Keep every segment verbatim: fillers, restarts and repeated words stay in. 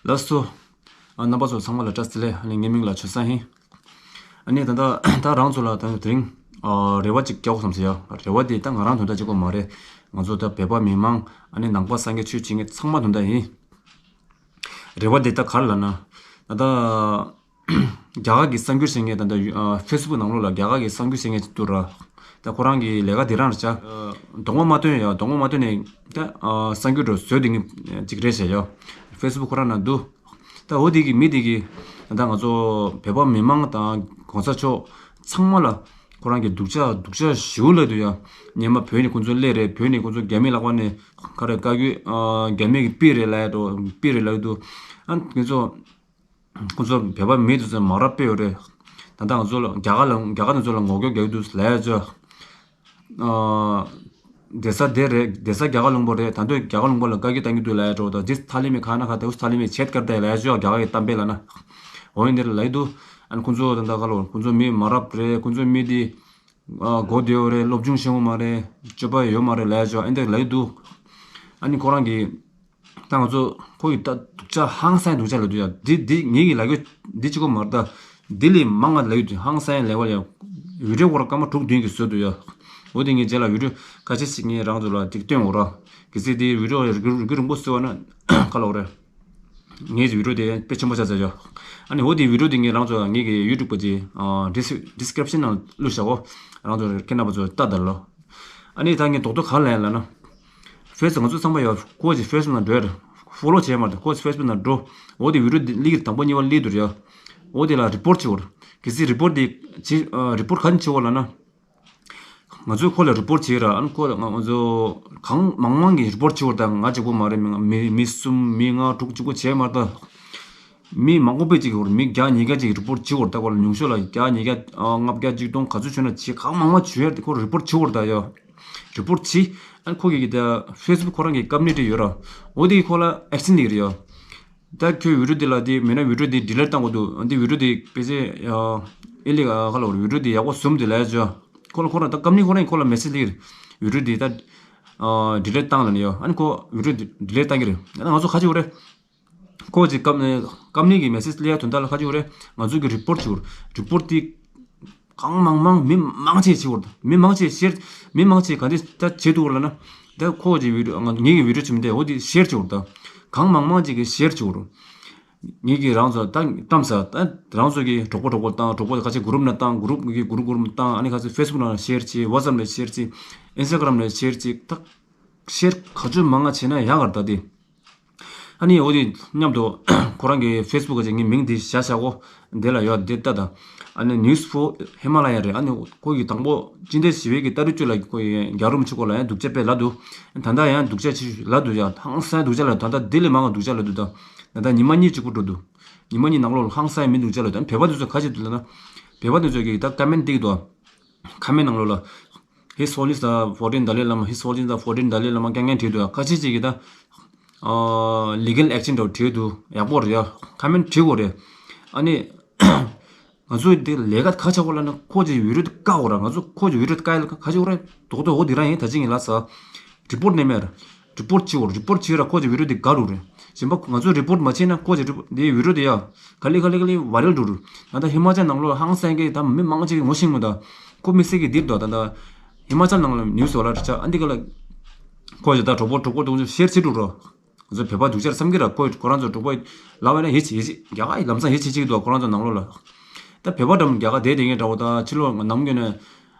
ལགས་སོ། ཨ་རྣམ་པ་ཚོ་ཚང་མ་ལ་བཀྲ་ཤིས་བདེ་ལེགས། ཨ་ནི་ངའི་མིང་ལ་ཆོས་བཟང་ཡིན། ཨ་ནི་ད་ལྟ་ད་རང་ཚོ་ལ་ད་དེ་རིང་ཨ་རེ་བ་ཅིག་རྒྱག་དགོས་བསམ་སོང་ཡ། རེ་བ་དེ་ད་ང་རང་དོན་དག་གཅིག་པོ་མ་རེད། ང་ཚོ་ད་བོད་པ་མི་མང་ཨ་ནི་ནང་པ་སངས་རྒྱས་ཆོས་བྱེད་མཁན་ཚང་མ་དོན་དག་ཡིན། རེ་བ་དེ་ད་ག་རེ་ལབ་ན། ད་ལྟ་རྒྱ་གར་གྱི་གསར་འགྱུར་བྱེད་མཁན་ད་ལྟ་ཨ་ཕེ་སི་བུག་ནང་ལོགས་ལ་རྒྱ་གར་གྱི་གསར་འགྱུར་བྱེད་མཁན་ཅིག་འདུག་ར། ད་ཁོ་རང་གི་ལས་ཀ་དེ་རང་རེད་ཤག་གདོང་པ་མ་སྟོན་ཡ། གདོང་པ་མ་སྟོན་ནས་ད་ཨ་གསར་འགྱུར་འདྲ་བཟོས་བསྡད་མཁན་ཅིག་རེད་ཤག་ཡ། ཕེ་སི་བུག་ཁོ་རང་ནང་འདུག་ད་འོ་དེ་གི་མི་དེ་གི་ད་ང་ཚོ་བོད་པ་མི་མང་དང་གོང་ས་མཆོག་ཚང་མ་ལ་ཁོ་རང་གི་སྡུག་ཅག་སྡུག་ཅག་ཞེ་པོ་ལབ་འདུག་ཡ། སྔོན་མ་བོད་ནས་ཁོ་ཚོ་སླེབས་རེད། བོད་ནས་ཁོ་ཚོ་རྒྱ་མི་ལག་པ་ནས་ག་རེ་བཀའ་བཀྱོན་ཨ་རྒྱ་མི་གི་པི་རེད་ལབ་ཡ་འགྲོ། པི་རེད་ལབ་ཡ་འདུག་ཨ་ཁོ་ཚོ་ཁོ་ཚོ་བོད་པ་མི་དེ་ཚོ་མ་རབས་དཔེ་ཡོད་རེད། ད་ལྟ་ང་ཚོ་ལ་རྒྱ་གར་ལ་རྒྱ་གར་དེ་ཚོ་ལ་ངོ་རྒོལ་རྒྱག་གི་འདུག་ལབ་ཡ་ཚོ། ཨ་བསྡད་ས་དེ་རེད། བསྡད་ས་རྒྱ་གར་ལུང་པ་རེད། ད་དུང་རྒྱ་གར་ལུང་པ་ལ་བཀའ་བཀྱོན་བཏང་གི་འདུག་ལབ་ཡ་འགྲོ། ད་འདི་ཐ་ལི་མེ་ཁ་ན་ཁ་དེ་ཐ་ལི་མེ་ཆེད་ཀར་ཏེ་ལབ་ཡ་ཚོ་རྒྱ་གར་གྱི་གཏམ་དཔེ་ལབ་ན། འོ་ཡིན་དེ་རེད་ལབ་ཀྱི་འདུག་ཨ་ནི་ཁོ་ཚོ་ད་ལྟ་ག་ལོ་ཁོ་ཚོ་མི་མ་རབས་རེད། ཁོ་ཚོ་མི་དེ་ཨ་གོ་བདེ་བོ་རེད། སློབ་སྦྱོང་ཤེས་པོ་མ་རེད། སྤྱོད་པ་ཡོད་མ་རེད་ལབ་ཡ་ཚོ་ཨ་ནི་དེ་ལབ་ཀྱི་འདུག་ཨ་ནི་ཁོ་རང་གིས་ད་ང་ཚོ་ཁོ་ཡི་ད་སྡུག་ཅག་ཧང་སང་སྡུག་ཅག་ལབ་དུས་ཡ། འདི་འདི་ངེད་ཀྱི་ལབ་རྒྱུ་འདི་གཅིག་པོ་མ་རེད། ད་འདི་ལས་མང་ང་ལབ་ཡོད་དུས་ཧང་སང་ལབ་པ་ཡ། བི་ཌིའོ་སྐོར་སྐར་མ་དྲུག་བདུན་གྱི་བཟོས་འདུག་ཡ། འོ་དེ་ངས་རྗེས་ལ་བི་ཌིའོ་ཁ་ཤས་ཤིག་ངས་རང་ཚོ་ལ་ཅིག་སྟོན་འོ་ར། གལ་སྲིད་དེ་བི་ཌིའོ་རིག་རིག་རིང་པོ་བཟོས་པ་ན་ཁ་ལོག་རེད། ངས་ཀྱི་བི་ཌིའོ་དེ་དཔེ་ཆེན་པོ་ཆགས་ཚར་ཡ། ཨ་ནི་འོ་དེ་བི་ཌིའོ་དེ་ངས་རང་ཚོ་ངེད་ཀྱི་ཡུ་ཊུབ་པ་ཅིག་ཨ་ཌི་སི་ཌི་སི་ཀི་རིབ་ཤན་ནང་བླུགས་བཞག་གོ། རང་ཚོ་ཁྱེད་རྣམ་པ་ཚོ་ལྟ་དང་ལོ། ཨ་ནི་ད་ངས་རྡོག་རྡོག་ག་རེ་ལབ་ཡ་ལབ་ན། ཕེ་སི་ང་ཚོ་ཚང་མ་ཡོད། ཁོ་ཅིག་ཕེ་སི་བུག་ནང་འགྲོ་ཡ་རེད། ཕོ་ལོ་བྱས་མ་རེད། ཁོ་ཕེ་སི་བུག་ནང་འགྲོ། འོ་དེ་བི་ཌིའོ་དེ་ལིག་དང་པོ་གཉིས་པ་ལིག་འདུག་རེད་ཡ། འོ་དེ་ལ་རི་པོར་ཊི་བྱེད་དགོས་རེད། གལ་སྲིད་རི་པོར་ཊི་དེ་བྱེད་ཨ་རི་པོར་ཊི་ག་ནས་བྱེད་དགོས་ལབ་ན། ང་ཚོས་ཁོ་ལ་རི་པོར་ཊི་བྱེད་ར། ཨ་ནི་ཁོ་ལ་ང་ང་ཚོ་གང་མང་མང་གིས་རི་པོར་ཊི་བྱེད་དགོས་རེད། ད་ང་གཅིག་པོ་མ་རེད། མི་མི་མི་གསུམ་མི་ལྔ་དྲུག་གཅིག་པོ་བྱས་མ་རེད་ད། མི་མང་པོ་དཔེ་གཅིག་ཡོད་རེད། མི་བརྒྱ་ཉིས་བརྒྱ་ཅིག་རི་པོར་ཊི་བྱེད་དགོས་རེད། ད་ཁོ་ལ་ཉུང་ཤོས་ལ་བརྒྱ་ཉིས་བརྒྱ་ཨ་ལྔ་བརྒྱ་གཅིག་སྟོང་ག་ཚོད་བྱུང་ན་བྱེད། གང་མང་མང་བྱུང་ཡ་དེ་ཁོ་རི་པོར་ཊི་བྱེད་དགོས་རེད་ད་ཡ། རི་པོར་ཊི་བྱེད། ཨ་ནི་ཁོ་གི་ད་ཕེ་སི་བུག་ཁོ་རང་གི་ཀམ་ནི་ཊི་ཡོད་ར། འོ་དེ་ཁོ་ལ་ཨེག་ཤན་ལེན་གྱི་རེད་ཡ། ད་ཁྱོད་བི་ཌིའོ་དེ་ལ་དེ་མེད་ན་བི་ཌིའོ་དེ་ཌི་ལིཊ་བཏང་དགོས་འདུག་འདི་བི་ཌིའོ་དེ་དཔེ་ཆ་ཨེ་ལེ་ག་ལ་བར་བི་ཌིའོ་དེ་ཡག་པོ་བཟོ་མི་འདུག་ལབ་ཡ་ཅོ། ཁོ་ལ་ཁོ་རང་ད་ཀམ་ནི་ཁོ་རང་ཁོ་ལ་མེ་སེ་ཇི་སླེབས་ཀྱི་རེད། བི་ཌིའོ་དེ་ད་ཨ་ཌི་ལིཊ་བཏང་ལབ་ནས་ཡོད། ཨ་ནི་ཁོ་བི་ཌིའོ་དེ་ཌི་ལིཊ་བཏང་གི་རེད། ཨ་ནི་ང་ཚོ་ག་ཅིག་ཡོད་རེད། ཁོ་ཅིག་ཀམ་ནི་ཀམ་ནི་གི་མེ་སེ་ཇི་སླེབས་ཡ་དོན་དག་ལ་ག་ཅིག་ཡོད་རེད། ང་ཚོ་གི་རི་པོར་ཊི་བྱེད་དགོས་རེད། རི་པོར་ཊི་དེ་གང་མང་མང་མི་མང་ཆེ་བྱེད་དགོས་རེད། མི་མང་ཆེ་ཤེར་མི་མང་ཆེ་ག་འདྲ་ད་བྱེད་ཐུབ་ལབ་ན། ད་ཁོ་ཅིག་བི་ཌིའོ་ང་ངེད་ཀྱི་བི་ཌིའོ་བྱེད་མི་དེ་འོ་དེ་ཤེར་བྱེད་དགོས་རེད། ད་གང་མང་མང་ཅིག་གིས་ཤེར་བྱེད་དགོས་རེད། ངེད་ཀྱིས་རང་ཚོ་ད་གཏམ་ས་ད་རང་ཚོ་གི་གྲོགས་པོ་གྲོགས་པོ་དང་གྲོགས་པོ་ཁ་ཤས་གུ་རུབ་ནང་བཏང་། གུ་རུབ་གི་གུ་རུབ་གུ་རུབ་ནང་བཏང་། ཨ་ནི་ཁ་ཤས་ཕེ་སི་བུག་ནང་ཤེར་བྱེད། ཝ་ཊི་སེབ་ནང་ཤེར་བྱེད། ཨིན་སི་ཊ་གྷ་རམ་ནང་ཤེར་བྱེད། ད་ཤེར་ག་ཚོད་མང་ང་བྱེད་ན་ཡག་ག་རེད་ད་དེ། ཨ་ནི་འོ་དེ་མཉམ་དུ་ཁོ་རང་གི་ཕེ་སི་བུག་ག་ཅིག་ངའི་མིང་དེ་བཞག་བཞག་གོ། དེ་ལ་ཡོད་དེ་ལྟ་དང་། ཨ་ནི་ནིའུ་སི་ཕོར་ཧི་མ་ལ་ཡ་རེད། ཨ་ནི་ཁོ་གི་དང་པོ་སྤྱི་ཟླ་བཞི་པའི་གི་ཏ་རིག་བཅུ་ལ་ཁོ་ཡི་རྒྱལ་བ་རིན་པོ་ཆེ་སྐོར་ལ་ཡང་སྡུག་ཅག་དཔེ་ལབ་འདུག་ད་ལྟ་ཡང་སྡུག་ཅག་ཅིག་ལབ་འདུག་ཡ། ཧང་སང་སྡུག་ཅག་ལབ། ད་ལྟ་དེ་ལས་མང་བ་སྡུག་ཅག་ལབ་འདུག་ད་ད་ལྟ་ཉི་མ་གཉིས་གཅིག་པུ་འགྲོ་འདུག་ཉི་མ་གཉིས་ནང་ལོགས་ལ་ཧང་སང་མི་སྡུག་ཅག་ལབ། ད་བོད་པ་དེ་ཚོ་ག་ཅིག་འདུག་ལབ་ན། བོད་པ་དེ་ཚོ་གིས་ད་ཀ་མེན་ཊི་འདུག་ཁ་མེན་ནང་ལོགས་ལ། His Holiness the fourteen Dalai Lama, His Holiness the fourteen Dalai Lama རྐྱང་རྐྱང་བྲིས་འདུག་ཁ་ཤས་ཅིག་གིས་ད་ཨ་ལི་གལ་ཨེག་ཤན་འདྲ་བོ་བྲིས་འདུག་ཡག་པོ་རེད་ཡ། ཁ་མེན་བྲིས་དགོས་རེད། ཨ་ནི་ང་ཚོ་འདི་ལས་ཀ་ག་བྱ་དགོས་ལབ་ན། ཁོ་ཅིག་བི་ཌིའོ་དེ་བཀག་དགོས་ར། ང་ཚོ་ཁོ་ཅིག་བི་ཌིའོ་དེ་བཀག་ཡ་ལ་ག་བྱེད་དགོས་རེད། རྡོག་རྡོག་འོ་འདི་རང་ཡིན། ད་ཅི་ཡིན་ལབ་ས། རི་པོར་ཊི་ནས་མེད་ར། རི་པོར་ཊི་བྱེད་དགོས། རི་པོར་ཊི་བྱེད་ར་ཁོ་ཅིག་བི་ཌིའོ་དེ་བཀག་འགྲོ་རེད། གཞན་པ་ང་ཚོས་རི་པོར་ཊི་མ་བྱས་ན་ཁོ་ཅིག་རི་པོ་འདིའི་བི་ཌིའོ་དེ་ཡ་ག་ལེ་ག་ལེ་ག་ལེ་ཝའི་རལ་འགྲོ་རེད། ད་ལྟ་ཧི་མ་ཅལ་ནང་ལོགས་ཧང་སང་གི་ད་མི་མང་ཅིག་ངོ་ཤེས་མི་འདུག་ཁོ་དམིགས་བསལ་གྱི་འདིར་འདུག་ད་ལྟ་ཧི་མ་ཅལ་ནང་ལ་ནིའུ་སི་བ་ལ་རེད་ཆ། ཨ་འདི་ག་ལ་ཁོ་ཅིག་ད་གྲོགས་པོ་གྲོགས་པོ་དུང་ཅིག་ཤེར་བྱེད་འགྲོ་རོགས། ང་ཚོ་བོད་པ་སྡུག་ཅག་བསམ་གྱི་ར། ཁོ་ཁོ་རང་ཚོ་གྲོགས་པོ་ལབ་པ་ན་ཡིད་ཆེས་ཡིད་ཆེས་རྒྱ་གར་ལམ་སང་ཡིད་ཆེས་བྱེད་ཀྱི་འདུག་ཁོ་རང་ཚོ་ནང་ལོགས་ལ། ད་བོད་པ་འདྲ་མི་རྒྱ་གར་བསྡད་བསྡད་མཁན་འདྲ་བོ། ད་ཕྱི་ལོགས་ནམ་རྒྱུན་ནས་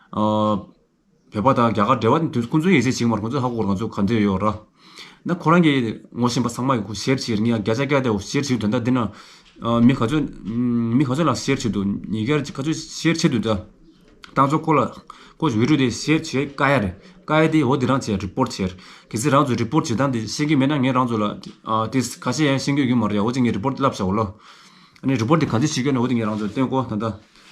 ཨ་བོད་པ་དང་རྒྱ་གར་འབྲེལ་བ་དེ་ཁོ་ཚོས་ཡིད་ཆེས་བྱེད་ཀྱི་མ་རེད། ཁོ་ཚོས་ཧ་གོ་གི་རེད། ང་ཚོ་ག་འདྲ་ཡོད་ར། ད་ཁོ་རང་གི་ངོ་ཤེས་པ་ཚང་མ་གིས་ཁོ་ཤེར་བྱེད་རེད། ངས་བརྒྱ་ཆ་བརྒྱ་དེ་ཤེར་བྱེད་དོན་དག་འདི་ན་ཨ་མི་ག་ཚོད་མི་ག་ཚོད་ལ་ཤེར་བྱེད་འདུག་ཉིས་བརྒྱ་ག་ཚོད་ཤེར་བྱེད་འདུག་ད། ད་ཚོ་ཁོ་ལ་ཁོ་བི་ཌིའོ་དེ་ཤེར་བྱེད་དཀའ་ཡ་རེད། དཀའ་ཡ་དེ་འོ་དེ་རང་བྱས་རི་པོར་ཊི་བྱས། གལ་སྲིད་རང་ཚོ་རི་པོར་ཊི་བྱེད་སྟངས་དེ་ཤེས་ཀྱི་མེད་ན་ངས་རང་ཚོ་ལ་ཨ་དེ་ཁ་ཤས་ཡང་ཤེས་ཀྱི་ཡོད་མ་རེད། འོ་ཅིག་ངས་རི་པོར་ཊི་བསླབ་བཞག་གོ་ལོ། ཨ་ནི་རི་པོར་ཊི་དེ་ག་འདྲ་བྱེད་དགོས་ན་འོ་དེ་ངས་རང་ཚོ་ལ་སྟོན་གོ། ད་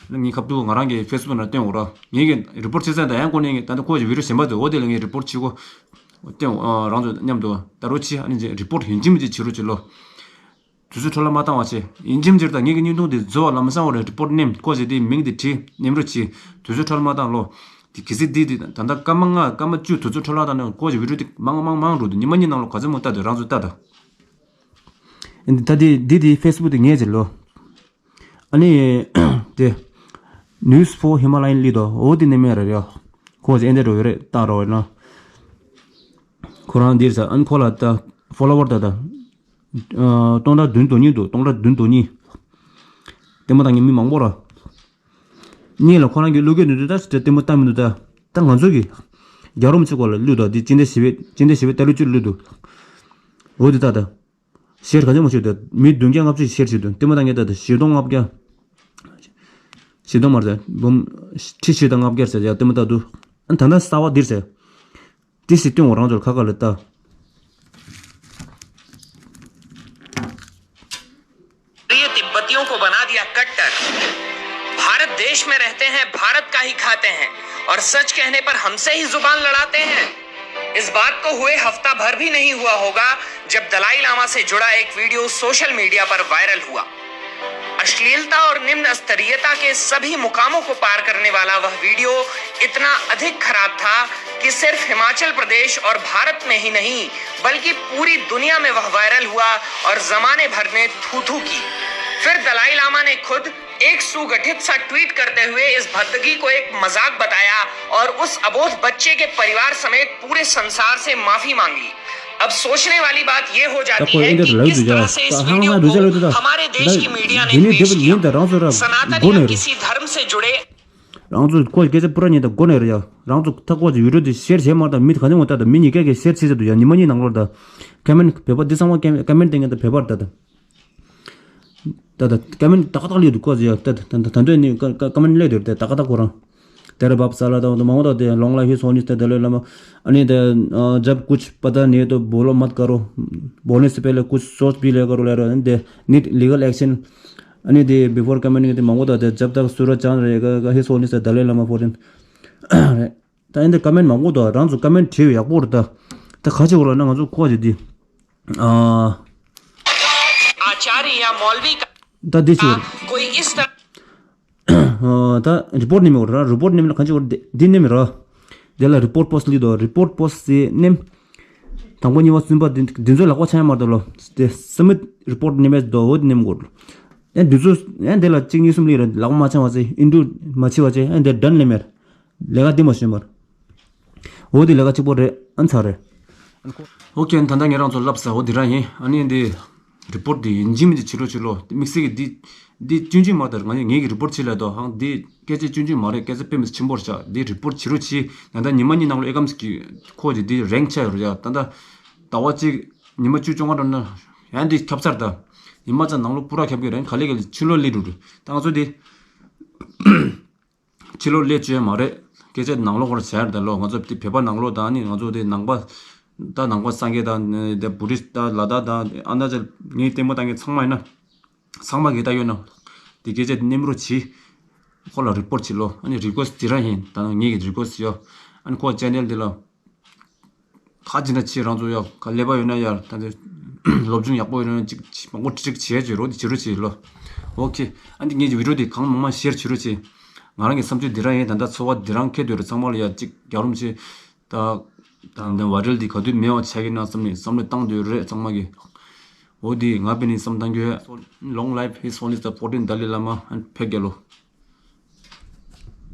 ལྟ་ངའི་ཁ་ཐུག་ང་རང་གི་ཕེ་སི་བུག་ནང་སྟོན་གོ་ར། ངས་ཀྱི་རི་པོར་ཊི་བྱེད་ས་ད་ཡང་ཁོ་ནས་ད་ལྟ་ཁོ་ཅིག་བི་ཌིའོ་གཞན་པ་དེ་འོ་དེ་ལ་ངས་རི་པོར་ཊི་བྱེད་གོ་སྟོན། ཨ་རང་ཚོ་མཉམ་དུ་ད་རོགས་བྱེད། ཨ་ནི་རི་པོར་ཊི་ཡིན་གཅིག་མིན་གཅིག་བྱེད་རོགས་བྱེད་ལོ། དུས་ཚོད་འཕྲོ་བརླག་མ་བཏང་བ་བྱས། ཡིན་གཅིག་མིན་གཅིག་ད་ངེད་ཀྱི་བརྙན་ཐུང་འདི་རྫོགས་པ་ལམ་སང་བར་རི་པོར་ཊི་ནེམ་ཁོ་ཞེས་དེའི་མིང་འདི་བྲིས་ནེམ་རོགས་བྱེད། དུས་ཚོད་འཕྲོ་བརླག་མ་བཏང་ལོ། དེ་གལ་སྲིད་འདི་འདི་ད་ལྟ་སྐར་མ་ལྔ་སྐར་མ་བཅུ་དུས་ཚོད་འཕྲོ་བརླག་བཏང་ན་ཁོ་ཞེས་བི་ཌིའོ་འདི་མང་མང་མང་འགྲོ་འདུག་ཉི་མ་གཉིས་ནང་ལ་ག་ཚོད་མོ་ལྟ་འདུག་རང་ཚོ་ལྟ་ད། ད་དེ་འདི་དེ་ཕེ་སི་བུག་དེ་ངས་ཟེར་ལོ། ཨ་ནི་དེ་News for Himalayan ལི་དོ་འོ་དེ་ནས་མེད་རེད་ཡ། ཁོ་ཟེར་ཨེ་འདྲ་འགྲོ་ཡོད་རེད། ལྟ་རོགས་ཡིན་ན། ཁོ་རང་འདིར་ས་ཨན་ཁོ་ལ་ད་ཕོ་ལོ་ཝར་ད་ད་སྟོང་ཕྲག་བདུན་དོ་གཉིས་འདུག་སྟོང་ཕྲག་བདུན་དོ་གཉིས། ལྟད་མོ་ལྟ་མཁན་མི་མང་པོ་ར། གཉིས་ལ་ཁོ་རང་གི་བླུག་གི་འདུག་ད་ལྟད་མོ་ལྟ་མི་འདུག་ད་ད་ང་ཚོ་གི་རྒྱ་རོམ་ཆེ་གོ་ལ་བླུག་ད་འདི་ཅི་འདྲ་ཞིབ་པའི་ཅི་འདྲ་ཞིབ་པའི་ལྟ་ལུགས་ཅིག་བླུག་འདུག་འོ་འདི་ད་ད། ཤེར་ག་ཚོད་མ་བྱེད་དུས་མི་བདུན་བརྒྱ་ལྔ་བཅུ་ཤེར་བྱེད་དུས་ལྟད་མོ་ལྟ་མཁན་ད་ད་བཞི་སྟོང་ལྔ་བརྒྱ། བཞི་སྟོང་མ་རེད་འབུམ་ཁྲི་བཞི་དང་ལྔ་བརྒྱ་ཟེར་ཡ་ལྟད་མོ་ལྟ་དུས་ཨ་ད་ལྟ་གསར་བ་འདིར་ཟེར། ཏི་སི་སྟོན་འོ་རང་ཚོར་ཁ་ཁ་ལ་ལྟ། प्रिय तिब्बतियों को बना दिया कट्टर। भारत देश में रहते हैं, भारत का ही खाते हैं और सच कहने पर हमसे ही जुबान लड़ाते हैं। इस बात को हुए हफ्ता भर भी नहीं हुआ होगा जब दलाई लामा से जुड़ा एक वीडियो सोशल मीडिया पर वायरल हुआ। अश्लीलता और निम्न स्तरीयता के सभी मुकामों को पार करने वाला वह वीडियो इतना अधिक खराब था कि सिर्फ हिमाचल प्रदेश और भारत में ही नहीं, बल्कि पूरी दुनिया में वह वायरल हुआ और जमाने भर ने थू थू की। फिर दलाई लामा ने खुद एक सुगठित सा ट्वीट करते हुए इस भद्दगी को एक मजाक बताया और उस अबोध बच्चे के परिवार समेत पूरे संसार से माफी मांग ली। अब सोचने वाली बात यह हो जाती है कि किस तरह से इस वीडियो को हमारे देश की मीडिया ने पेश किया। सनातन या किसी धर्म से जुड़े རང་ཚོ་ཁོ་སྐད་ཆ་པུ་ར་ཉིད་དང་སྒོ་ནས་རེད་ཡ། རང་ཚོ་ཐག་ཁོ་ཚོ་ཡུ་ཊུབ་དེ་ཤེར་བྱས་མ་ད་མི་ག་ནས་འོང་ད་ད་མི་གཉིས་ཀ་གིས་ཤེར་བྱས་ཚར་འདུག་ཡ། ཉི་མ་གཉིས་ནང་ལོགས་ད་ཀ་མེན་བོད་པ་འདི་ཚང་མ་ཀ་མེན་བསྟན་མཁན་ད་བོད་པ་རེད་ད་ད། ད་ད་ཀ་མེན་ད་ཀ་ཏག་ལས་འདུག་ཁོ་ཚོ་ཡ། ད་ད་ད་ད་འདོད་ནི་ཀ་མེན་ལས་འདུག་ད་ད་ཀ་ཏག་ཁོ་རང་དེ་ར་བབ་ས་ལ་ད་མང་པོ་ད་དེ་long live his holiness ད་དེ་ལས་ལ་མ་ཨ་ནི་ད་जब कुछ पता नहीं तो बोलो मत करो बोलने से पहले कुछ सोच भी लिया करो ལས་ར་ཨ་ནི་དེ་need legal action ཨ་ནི་དེ་before commenting དེ་མང་པོ་དང་དེ་जब तक सूरज चांद रहेगा his holiness the Dalai Lama fourteen རེད། ད་ཨེ་འདི་ཀ་མེན་མང་པོ་དང་རང་ཚོ་ཀ་མེན་བྲིས་ཡག་པོ་རེད་ད། ད་ག་ཅི་བོ་ལ་ན་ང་ཚོ་ཁོ་ཅི་འདི་ཨ། आचार्य या मौलवी का ད་འདི་ཅི་བོ་कोई इस तरह ད་རི་པོར་ཊི་ནི་མི་བོ་ར་རི་པོར་ཊི་ནི་མི་ལ་ག་ཅི་བོ་འདི་ནི་མི་ར། དེ་ལ་རི་པོར་ཊི་པོ་སི་ཊི་ལི་དོ་རི་པོར་ཊི་པོ་སི་ཊི་ནི་དང་པོ་གཉིས་པ་གསུམ་པ་འདི་འདི་ཚོའི་ལག་པ་ཆགས་ཡ་མ་རེད་ལོ། དེ་སི་མིད་རི་པོར་ཊི་ནི་མེད་དོ་འོ་དེ་ནི་མི་དགོས། ཨེ་འདི་ཚོ་ཨེ་འདི་ལ་གཅིག་གཉིས་གསུམ་ལི་ར་ལག་པ་མ་ཆགས་པ་ཚེ་ཨིན་དྲུ་མ་ཆི་བ་ཚེ་ཨེ་འདི་ཌན་ལི་མེར། ལས་ཀ་འདི་མ་ཤེས་མར། འོ་དེ་ལས་ཀ་གཅིག་པོ་རེད་ཨ་ཚ་རེད། ཨོ་ཁེ་ད་ལྟ་ངས་རང་ཚོ་ལབ་ས་འོ་དེ་རང་ཡིན། ཨ་ནི་འདི་རི་པོར་ཊི་འདི་ཡིན་གཅིག་མིན་གཅིག་བྱེད་རོགས་བྱེད་ལོ། དམིགས་བསལ་གྱི་འདི་འདི་ཆུང་ཆུང་མ་ལྟར་ང་ངས་ཀྱི་རི་པོར་ཊི་བྱེད་ལ་དོ་ཧང་འདི་སྐད་ཆ་ཆུང་ཆུང་མ་རེད། སྐད་ཆ་དཔེ་མི་ཆེན་པོར་བྱ། འདི་རི་པོར་ཊི་བྱེད་རོགས་བྱེད། ད་ལྟ་ཉི་མ་གཉིས་ནང་ལོ་ཨེ་ཀམ་སི་ཁོ་ཅི་འདི་རེང་ཆ་ཡོད་རེད་ཡ། ད་ལྟ་ཟླ་བ་གཅིག་ཉི་མ་བཅུ་བཅོ་ལྔ་འགྲོ་ན་ཡང་འདི་ཁྱབ་ཚར། ད་ཉི་མ་ཚ་ནང་ལོ་པུ་ར་ཁྱབ་ཀྱི་རེད། ག་ལེ་ག་ལེ་ཕྱི་ལོགས་སླེབས་འགྲོ་རེད། ད་ང་ཚོ་འདི། ཕྱི་ལོགས་སླེབས་བཅུག་ཡ་མ་རེད། སྐད་ཆ་ནང་ལོགས་སྐོར་བྱས་རེད་ད་ལོ། ང་ཚོ་དེ་བོད་པ་ནང་ལོགས་དང་ནི་ང་ཚོ་དེ་ནང་པ། ད་ནང་པ་སངས་རྒྱས་དང་དེ་བུ་རིས་ད་ལ་དྭགས་དང་ཨ་ན་ཅལ་ངས་ལྟད་མོ་ལྟ་མཁན་ཚང་མ་ཡིན་ན། ཚང་མ་གིས་ལྟ་ཡོད་ན། དེ་སྐད་ཆ་ནེམ་རོ་བྱི། ཁོ་ལ་རི་པོར་ཊི་བྱེད་ལོ། ཨ་ནི་རི་ཀུ་ཨེ་སི་ཊི་དེ་རང་ཡིན། ད་ངས་ཀྱི་རི་ཀུ་ཨེ་སི་ཊི་ཡོད། ཨ་ནི་ཁོ་ཅེ་ནལ་དེ་ལ། ཁ་ཅིག་ན་ཆེ་རང་ཚོ་ཡ་ག་ཀླད་པ་ཡོད་ན་ཡར་ད་ཚོད་སློབ་སྦྱོང་ཡག་པོ་ཡོད་ན་ཅིག་མང་པོ་ཁྲིག་བྱེད་བྱེད་རོགས་དེ་བྱེད་རོགས་བྱེད་ལོ། ཨོ་ཁེ། ཨ་འདི་ངས་ཀྱི་བི་ཌི་ཡོ་དེ་གང་མང་མང་ཤེར་བྱེད་རོགས་བྱེད། ང་རང་གི་བསམ་ཚུལ་འདི་རང་ཡིན། ད་ལྟ་ཚོར་བ་འདི་རང་ཁེ་སྡོད་རེད། ཚང་མ་ལ་ཡ་ཅིག་རྒྱག་རོགས་བྱེད། ད་ད་འདི་བ་རེལ་འདི་ག་དུས་མེད་པ་ཆགས་ཀྱི་ན་བསམ་ནས་བསམ་བློ་བཏང་སྡོད་རེད་ཚང་མ་གི། འོ་འདི་ང་དཔེ་ནས་བསམ་བཏང་རྒྱུ། Long life his holiness the fourteen Dalai Lama and ཕེབས་རྒྱལ་ལོ།